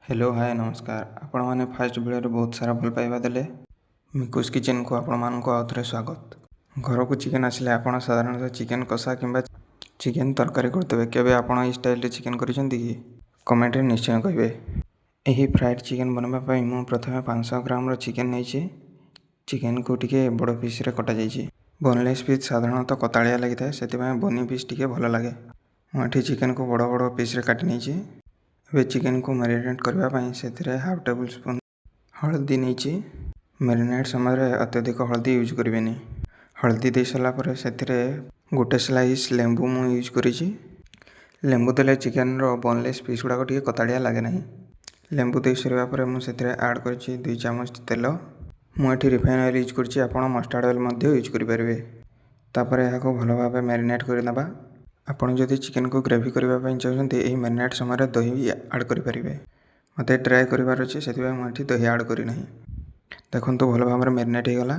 Hello, ହାଏ, ନମସ୍କାର। ଆପଣମାନେ first ଭିଡ଼ିଓରେ ବହୁତ ସାରା ଭଲ ପାଇବା ଦେଲେ। ମିକୁସ୍ କିଚେନ୍କୁ ଆପଣମାନଙ୍କୁ ଆଉ ଥରେ ସ୍ୱାଗତ। ଘରକୁ ଚିକେନ୍ ଆସିଲେ ଆପଣ ସାଧାରଣତଃ ଚିକେନ୍ କଷା କିମ୍ବା ଚିକେନ୍ ତରକାରୀ କରୁଥିବେ। କେବେ ଆପଣ ଏହି ଷ୍ଟାଇଲ୍ରେ ଚିକେନ୍ କରିଛନ୍ତି କି? କମେଣ୍ଟରେ ନିଶ୍ଚୟ କହିବେ। ଏହି ଫ୍ରାଏଡ଼୍ ଚିକେନ୍ ବନାଇବା ପାଇଁ ମୁଁ ପ୍ରଥମେ 500 ଗ୍ରାମର ଚିକେନ୍ ନେଇଛି। ଚିକେନ୍କୁ ଟିକେ ବଡ଼ ପିସ୍ରେ କଟାଯାଇଛି। ବୋନଲେସ୍ ପିସ୍ ସାଧାରଣତଃ କତାଳିଆ ଲାଗିଥାଏ, ସେଥିପାଇଁ ବୋନି ପିସ୍ ଟିକେ ଭଲ ଲାଗେ। ମୁଁ ଏଠି ଚିକେନ୍କୁ ବଡ଼ ବଡ଼ ପିସ୍ରେ କାଟି ନେଇଛି। ଏବେ ଚିକେନ୍କୁ ମ୍ୟାରିନେଟ୍ କରିବା ପାଇଁ ସେଥିରେ ହାଫ୍ ଟେବୁଲ୍ ସ୍ପୁନ୍ ହଳଦୀ ନେଇଛି। ମ୍ୟାରିନେଟ୍ ସମୟରେ ଅତ୍ୟଧିକ ହଳଦୀ ୟୁଜ୍ କରିବେନି। ହଳଦୀ ଦେଇ ସାରିଲା ପରେ ସେଥିରେ ଗୋଟେ ସ୍ଲାଇସ୍ ଲେମ୍ବୁ ମୁଁ ୟୁଜ୍ କରିଛି। ଲେମ୍ବୁ ଦେଲେ ଚିକେନ୍ର ବୋନଲେସ୍ ପିସ୍ ଗୁଡ଼ାକ ଟିକେ କତାଳିଆ ଲାଗେ ନାହିଁ। ଲେମ୍ବୁ ଦେଇ ସାରିବା ପରେ ମୁଁ ସେଥିରେ ଆଡ଼୍ କରିଛି 2 ଚାମଚ ତେଲ। ମୁଁ ଏଠି ରିଫାଇନ୍ ଅଏଲ୍ ୟୁଜ୍ କରିଛି, ଆପଣ ମଷ୍ଟାର୍ଡ଼ ଅଏଲ୍ ମଧ୍ୟ ୟୁଜ୍ କରିପାରିବେ। ତାପରେ ଏହାକୁ ଭଲ ଭାବେ ମ୍ୟାରିନେଟ୍ କରିନେବା। ଆପଣ ଯଦି ଚିକେନ୍କୁ ଗ୍ରେଭି କରିବା ପାଇଁ ଚାହୁଁଛନ୍ତି, ଏହି ମ୍ୟାରିନେଟ୍ ସମୟରେ ଦହି ବି ଆଡ଼୍ କରିପାରିବେ। ମୋତେ ଡ୍ରାଏ କରିବାର ଅଛି, ସେଥିପାଇଁ ମୁଁ ଏଠି ଦହି ଆଡ଼୍ କରିନାହିଁ। ଦେଖନ୍ତୁ, ଭଲ ଭାବରେ ମ୍ୟାରିନେଟ୍ ହେଇଗଲା।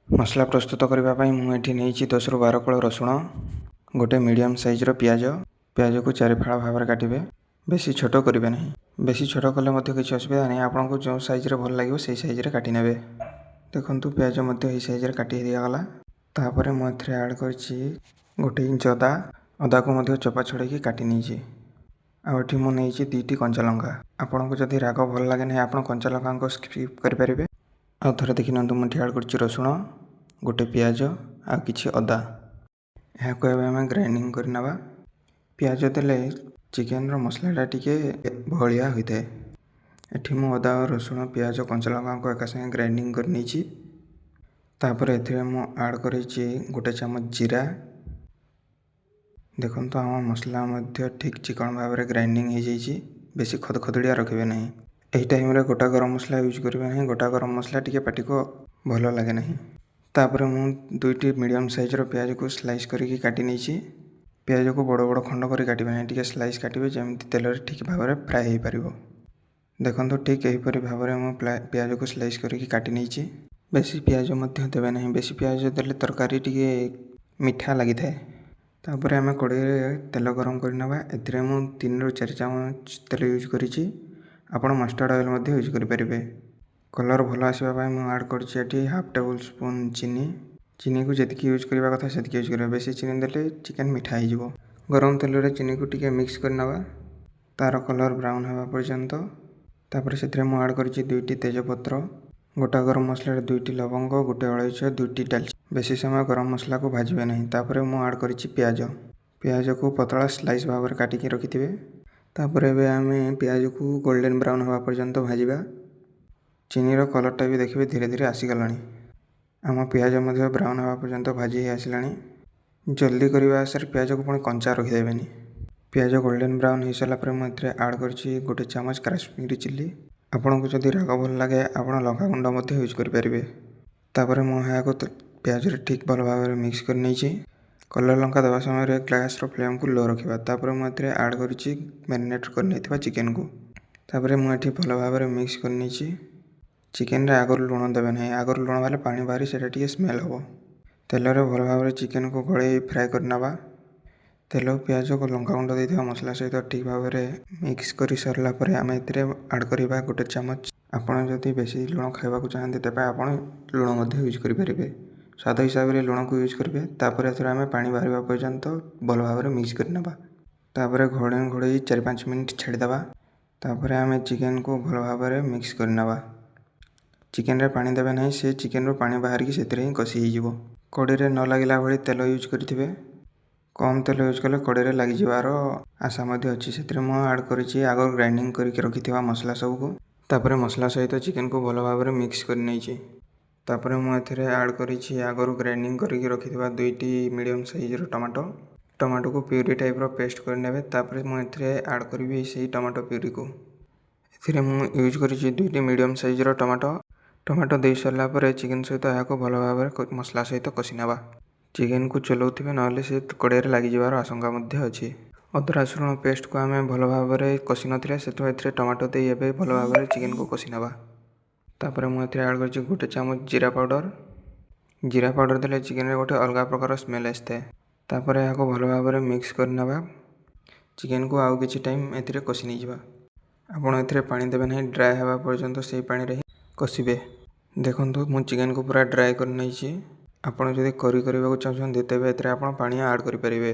ମସଲା ପ୍ରସ୍ତୁତ କରିବା ପାଇଁ ମୁଁ ଏଠି ନେଇଛି 10ରୁ 12 କୋଳ ରସୁଣ, ଗୋଟେ ମିଡ଼ିୟମ୍ ସାଇଜ୍ର ପିଆଜ। ପିଆଜକୁ ଚାରି ଫାଳ ଭାବରେ କାଟିବେ, ବେଶୀ ଛୋଟ କରିବେ ନାହିଁ। ବେଶୀ ଛୋଟ କଲେ ମଧ୍ୟ କିଛି ଅସୁବିଧା ନାହିଁ। ଆପଣଙ୍କୁ ଯେଉଁ ସାଇଜ୍ରେ ଭଲ ଲାଗିବ, ସେଇ ସାଇଜ୍ରେ କାଟି ନେବେ। ଦେଖନ୍ତୁ, ପିଆଜ ମଧ୍ୟ ଏହି ସାଇଜ୍ରେ କାଟି ଦିଆଗଲା। ତାପରେ ମୁଁ ଏଥିରେ ଆଡ଼୍ କରିଛି 1 ଇଞ୍ଚ ଅଦା। ଅଦାକୁ ମଧ୍ୟ ଚୋପା ଛଡ଼େଇକି କାଟି ନେଇଛି। ଆଉ ଏଠି ମୁଁ ନେଇଛି ଦୁଇଟି କଞ୍ଚା ଲଙ୍କା। ଆପଣଙ୍କୁ ଯଦି ରାଗ ଭଲ ଲାଗେ ନାହିଁ, ଆପଣ କଞ୍ଚା ଲଙ୍କାକୁ ସ୍କିପ୍ କରିପାରିବେ। ଆଉ ଥରେ ଦେଖି ନିଅନ୍ତୁ, ମୁଁ ଏଠି ଆଡ଼୍ କରିଛି ରସୁଣ, ଗୋଟେ ପିଆଜ ଆଉ କିଛି ଅଦା। ଏହାକୁ ଏବେ ଆମେ ଗ୍ରାଇଣ୍ଡିଙ୍ଗ କରିନେବା। ପିଆଜ ଦେଲେ ଚିକେନର ମସଲାଟା ଟିକେ ବହଳିଆ ହୋଇଥାଏ। ଏଠି ମୁଁ ଅଦା, ରସୁଣ, ପିଆଜ, କଞ୍ଚା ଲଙ୍କାକୁ ଏକା ସାଙ୍ଗେ ଗ୍ରାଇଣ୍ଡିଙ୍ଗ କରି ନେଇଛି। ତାପରେ ଏଥିରେ ମୁଁ ଆଡ଼୍ କରିଛି 1 ଚାମଚ ଜିରା। ଦେଖନ୍ତୁ, ଆମ ମସଲା ମଧ୍ୟ ଠିକ୍ ଚିକଣ ଭାବରେ ଗ୍ରାଇଣ୍ଡିଙ୍ଗ ହେଇଯାଇଛି। ବେଶୀ ଖଦଖଦଡ଼ିଆ ରଖିବେ ନାହିଁ। ଏହି ଟାଇମ୍ରେ ଗୋଟା ଗରମ ମସଲା ୟୁଜ୍ କରିବେ ନାହିଁ। ଗୋଟା ଗରମ ମସଲା ଟିକେ ପାଟିକୁ ଭଲ ଲାଗେ ନାହିଁ। ତାପରେ ମୁଁ ଦୁଇଟି ମିଡ଼ିୟମ୍ ସାଇଜ୍ର ପିଆଜକୁ ସ୍ଲାଇସ୍ କରିକି କାଟି ନେଇଛି। ପିଆଜକୁ ବଡ଼ ବଡ଼ ଖଣ୍ଡ କରି କାଟିବେ ନାହିଁ, ଟିକେ ସ୍ଲାଇସ୍ କାଟିବେ, ଯେମିତି ତେଲରେ ଠିକ୍ ଭାବରେ ଫ୍ରାଏ ହେଇପାରିବ। ଦେଖନ୍ତୁ, ଠିକ୍ ଏହିପରି ଭାବରେ ମୁଁ ପିଆଜକୁ ସ୍ଲାଇସ୍ କରିକି କାଟି ନେଇଛି। ବେଶୀ ପିଆଜ ମଧ୍ୟ ଦେବେ ନାହିଁ। ବେଶୀ ପିଆଜ ଦେଲେ ତରକାରୀ ଟିକେ ମିଠା ଲାଗିଥାଏ। ତାପରେ ଆମେ କଢ଼େଇରେ ତେଲ ଗରମ କରିନେବା। ଏଥିରେ ମୁଁ 3ରୁ 4 ଚାମଚ ତେଲ ୟୁଜ୍ କରିଛି। ଆପଣ ମଷ୍ଟାର୍ଡ଼ ଅଏଲ୍ ମଧ୍ୟ ୟୁଜ୍ କରିପାରିବେ। କଲର୍ ଭଲ ଆସିବା ପାଇଁ ମୁଁ ଆଡ଼୍ କରିଛି ଏଠି ହାଫ୍ ଟେବୁଲ୍ ସ୍ପୁନ୍ ଚିନି। ଚିନିକୁ ଯେତିକି ୟୁଜ୍ କରିବା କଥା ସେତିକି ୟୁଜ୍ କରିବେ। ବେଶୀ ଚିନି ଦେଲେ ଚିକେନ୍ ମିଠା ହେଇଯିବ। ଗରମ ତେଲରେ ଚିନିକୁ ଟିକେ ମିକ୍ସ କରିନେବା ତା'ର କଲର୍ ବ୍ରାଉନ୍ ହେବା ପର୍ଯ୍ୟନ୍ତ। ତାପରେ ସେଥିରେ ମୁଁ ଆଡ଼୍ କରିଛି ଦୁଇଟି ତେଜପତ୍ର, ଗୋଟା ଗରମ ମସଲାରେ ଦୁଇଟି ଲବଙ୍ଗ, ଗୋଟେ ଅଳେଇଚ, ଦୁଇଟି ଡାଲଚିନି। ବେଶୀ ସମୟ ଗରମ ମସଲାକୁ ଭାଜିବେ ନାହିଁ। ତାପରେ ମୁଁ ଆଡ଼୍ କରିଛି ପିଆଜ। ପିଆଜକୁ ପତଳା ସ୍ଲାଇସ୍ ଭାବରେ କାଟିକି ରଖିଥିବେ। ତାପରେ ଏବେ ଆମେ ପିଆଜକୁ ଗୋଲ୍ଡେନ୍ ବ୍ରାଉନ୍ ହେବା ପର୍ଯ୍ୟନ୍ତ ଭାଜିବା। ଚିନିର କଲର୍ଟା ବି ଦେଖିବେ, ଧୀରେ ଧୀରେ ଆସିଗଲାଣି। ଆମ ପିଆଜ ମଧ୍ୟ ବ୍ରାଉନ୍ ହେବା ପର୍ଯ୍ୟନ୍ତ ଭାଜି ହେଇ ଆସିଲାଣି। ଜଲ୍ଦି କରିବା ଆଶାରେ ପିଆଜକୁ ପୁଣି କଞ୍ଚା ରଖିଦେବେନି। ପିଆଜ ଗୋଲ୍ଡେନ୍ ବ୍ରାଉନ୍ ହେଇସାରିଲା ପରେ ମୁଁ ଏଥିରେ ଆଡ଼୍ କରିଛି 1 ଚାମଚ କାଶ୍ମୀରୀ ଚିଲି। ଆପଣଙ୍କୁ ଯଦି ରାଗ ଭଲ ଲାଗେ, ଆପଣ ଲଙ୍କାଗୁଣ୍ଡ ମଧ୍ୟ ୟୁଜ୍ କରିପାରିବେ। ତାପରେ ମୁଁ ଏହାକୁ ପିଆଜରେ ଠିକ୍ ଭଲ ଭାବରେ ମିକ୍ସ କରି ନେଇଛି। କଲର୍ ଲଙ୍କା ଦେବା ସମୟରେ ଗ୍ୟାସ୍ର ଫ୍ଲେମ୍କୁ ଲୋ ରଖିବା। ତାପରେ ମୁଁ ଏଥିରେ ଆଡ଼୍ କରିଛି ମ୍ୟାରିନେଟ୍ କରିନେଇଥିବା ଚିକେନ୍କୁ। ତାପରେ ମୁଁ ଏଠି ଭଲ ଭାବରେ ମିକ୍ସ କରିନେଇଛି। ଚିକେନ୍ରେ ଆଗରୁ ଲୁଣ ଦେବେ ନାହିଁ। ଆଗରୁ ଲୁଣ ବାହାରିଲେ ପାଣି ବାହାରି ସେଇଟା ଟିକେ ସ୍ମେଲ୍ ହେବ। ତେଲରେ ଭଲ ଭାବରେ ଚିକେନ୍କୁ ଗୋଳେଇ ଫ୍ରାଏ କରିନେବା। ତେଲ, ପିଆଜ, ଲଙ୍କାଗୁଣ୍ଡ ଦେଇଥିବା ମସଲା ସହିତ ଠିକ୍ ଭାବରେ ମିକ୍ସ କରି ସାରିଲା ପରେ ଆମେ ଏଥିରେ ଆଡ଼୍ କରିବା 1 ଚାମଚ। ଆପଣ ଯଦି ବେଶୀ ଲୁଣ ଖାଇବାକୁ ଚାହାନ୍ତି, ତେବେ ଆପଣ ଲୁଣ ମଧ୍ୟ ୟୁଜ୍ କରିପାରିବେ। ସ୍ୱାଦ ହିସାବରେ ଲୁଣକୁ ୟୁଜ୍ କରିବେ। ତାପରେ ଏଥିରେ ଆମେ ପାଣି ବାହାରିବା ପର୍ଯ୍ୟନ୍ତ ଭଲ ଭାବରେ ମିକ୍ସ କରିନେବା। ତାପରେ ଘୋଡ଼ଣୀ ଘୋଡ଼େଇ 4-5 ମିନିଟ୍ ଛାଡ଼ିଦେବା। ତାପରେ ଆମେ ଚିକେନ୍କୁ ଭଲ ଭାବରେ ମିକ୍ସ କରିନେବା। ଚିକେନ୍ରେ ପାଣି ଦେବେ ନାହିଁ। ସେ ଚିକେନ୍ରୁ ପାଣି ବାହାରିକି ସେଥିରେ ହିଁ କଷି ହେଇଯିବ। କଢ଼େଇରେ ନ ଲାଗିଲା ଭଳି ତେଲ ୟୁଜ୍ କରିଥିବେ। କମ୍ ତେଲ ୟୁଜ୍ କଲେ କଢ଼େଇରେ ଲାଗିଯିବାର ଆଶା ମଧ୍ୟ ଅଛି। ସେଥିରେ ମୁଁ ଆଡ଼୍ କରିଛି ଆଗରୁ ଗ୍ରାଇଣ୍ଡିଙ୍ଗ କରିକି ରଖିଥିବା ମସଲା ସବୁକୁ। ତାପରେ ମସଲା ସହିତ ଚିକେନ୍କୁ ଭଲ ଭାବରେ ମିକ୍ସ କରିନେଇଛି। ତାପରେ ମୁଁ ଏଥିରେ ଆଡ଼୍ କରିଛି ଆଗରୁ ଗ୍ରାଇଣ୍ଡିଙ୍ଗ କରିକି ରଖିଥିବା ଦୁଇଟି ମିଡ଼ିୟମ୍ ସାଇଜ୍ର ଟମାଟୋ। ଟମାଟୋକୁ ପ୍ୟୁରି ଟାଇପ୍ର ପେଷ୍ଟ କରିନେବେ। ତାପରେ ମୁଁ ଏଥିରେ ଆଡ଼୍ କରିବି ସେଇ ଟମାଟୋ ପ୍ୟୁରିକୁ। ଏଥିରେ ମୁଁ ୟୁଜ୍ କରିଛି ଦୁଇଟି ମିଡ଼ିୟମ୍ ସାଇଜ୍ର ଟମାଟୋ। ଟମାଟୋ ଦେଇ ସାରିଲା ପରେ ଚିକେନ୍ ସହିତ ଏହାକୁ ଭଲ ଭାବରେ ମସଲା ସହିତ କଷି ନେବା। ଚିକେନ୍କୁ ଚଲାଉଥିବେ, ନହେଲେ ସେ କଢ଼େଇରେ ଲାଗିଯିବାର ଆଶଙ୍କା ମଧ୍ୟ ଅଛି। ଅଦା ରସୁଣ ପେଷ୍ଟକୁ ଆମେ ଭଲ ଭାବରେ କଷି ନଥିଲେ, ସେଥିପାଇଁ ଏଥିରେ ଟମାଟୋ ଦେଇ ଏବେ ଭଲ ଭାବରେ ଚିକେନ୍କୁ କଷି ନେବା। ତାପରେ ମୁଁ ଏଥିରେ ଆଡ଼୍ କରିଛି 1 ଚାମଚ ଜିରା ପାଉଡ଼ର। ଜିରା ପାଉଡ଼ର ଦେଲେ ଚିକେନ୍ରେ ଗୋଟେ ଅଲଗା ପ୍ରକାର ସ୍ମେଲ୍ ଆସିଥାଏ। ତାପରେ ଏହାକୁ ଭଲ ଭାବରେ ମିକ୍ସ କରିନେବା। ଚିକେନ୍କୁ ଆଉ କିଛି ଟାଇମ୍ ଏଥିରେ କଷି ନେଇଯିବା। ଆପଣ ଏଥିରେ ପାଣି ଦେବେ ନାହିଁ, ଡ୍ରାଏ ହେବା ପର୍ଯ୍ୟନ୍ତ ସେଇ ପାଣିରେ ହିଁ କଷିବେ। ଦେଖନ୍ତୁ, ମୁଁ ଚିକେନକୁ ପୁରା ଡ୍ରାଏ କରିନେଇଛି। ଆପଣ ଯଦି କରି କରିବାକୁ ଚାହୁଁଛନ୍ତି, ତେବେ ଏଥିରେ ଆପଣ ପାଣି ଆଡ଼୍ କରିପାରିବେ।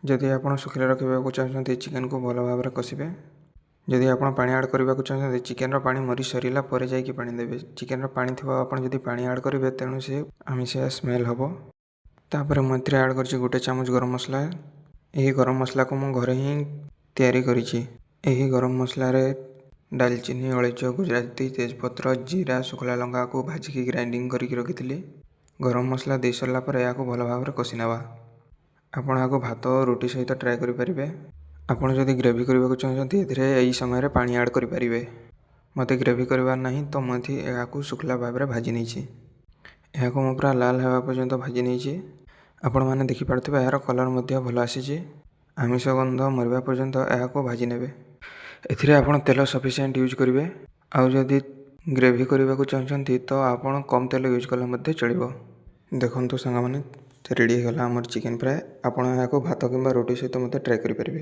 ଯଦି ଆପଣ ଶୁଖିଲା ରଖିବାକୁ ଚାହୁଁଛନ୍ତି, ଚିକେନକୁ ଭଲ ଭାବରେ କଷିବେ। ଯଦି ଆପଣ ପାଣି ଆଡ଼୍ କରିବାକୁ ଚାହୁଁଛନ୍ତି, ଚିକେନର ପାଣି ମରି ସରିଲା ପରେ ଯାଇକି ପାଣି ଦେବେ। ଚିକେନର ପାଣି ଥିବ, ଆପଣ ଯଦି ପାଣି ଆଡ଼୍ କରିବେ, ତେଣୁ ସେ ଆମିଷିଆ ସ୍ମେଲ୍ ହେବ। ତାପରେ ମୁଁ ଏଥିରେ ଆଡ଼୍ କରିଛି 1 ଚାମଚ ଗରମ ମସଲା। ଏହି ଗରମ ମସଲାକୁ ମୁଁ ଘରେ ହିଁ ତିଆରି କରିଛି। ଏହି ଗରମ ମସଲାରେ ଡାଲଚିନି, ଅଳେଇଚ, ଗୁଜୁରାତି, ତେଜପତ୍ର, ଜିରା, ଶୁଖିଲା ଲଙ୍କାକୁ ଭାଜିକି ଗ୍ରାଇଣ୍ଡିଙ୍ଗ କରିକି ରଖିଥିଲି। ଗରମ ମସଲା ଦେଇ ସାରିଲା ପରେ ଏହାକୁ ଭଲ ଭାବରେ କଷି ନେବା। ଆପଣ ଏହାକୁ ଭାତ ଓ ରୁଟି ସହିତ ଟ୍ରାଏ କରିପାରିବେ। ଆପଣ ଯଦି ଗ୍ରେଭି କରିବାକୁ ଚାହୁଁଛନ୍ତି, ଏଥିରେ ଏହି ସମୟରେ ପାଣି ଆଡ଼୍ କରିପାରିବେ। ମୋତେ ଗ୍ରେଭି କରିବାର ନାହିଁ, ତ ମୁଁ ଏଠି ଏହାକୁ ଶୁଖିଲା ଭାବରେ ଭାଜି ନେଇଛି। ଏହାକୁ ମୁଁ ପୁରା ଲାଲ ହେବା ପର୍ଯ୍ୟନ୍ତ ଭାଜି ନେଇଛି। ଆପଣମାନେ ଦେଖିପାରୁଥିବେ, ଏହାର କଲର୍ ମଧ୍ୟ ଭଲ ଆସିଛି। ଆମିଷ ଗନ୍ଧ ମରିବା ପର୍ଯ୍ୟନ୍ତ ଏହାକୁ ଭାଜି ନେବେ। ଏଥିରେ ଆପଣ ତେଲ ସଫିସିଏଣ୍ଟ ୟୁଜ୍ କରିବେ। ଆଉ ଯଦି ଗ୍ରେଭି କରିବାକୁ ଚାହୁଁଛନ୍ତି, ତ ଆପଣ କମ୍ ତେଲ ୟୁଜ୍ କଲେ ମଧ୍ୟ ଚଳିବ। ଦେଖନ୍ତୁ ସାଙ୍ଗମାନେ, ରେଡ଼ି ହେଇଗଲା ଆମର ଚିକେନ୍ ଫ୍ରାଏ। ଆପଣ ଏହାକୁ ଭାତ କିମ୍ବା ରୁଟି ସହିତ ମଧ୍ୟ ଟ୍ରାଏ କରିପାରିବେ।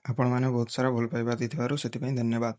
ଆପଣମାନେ ବହୁତ ସାରା ଭଲ ପାଇବା ଦେଇଥିବାରୁ ସେଥିପାଇଁ ଧନ୍ୟବାଦ।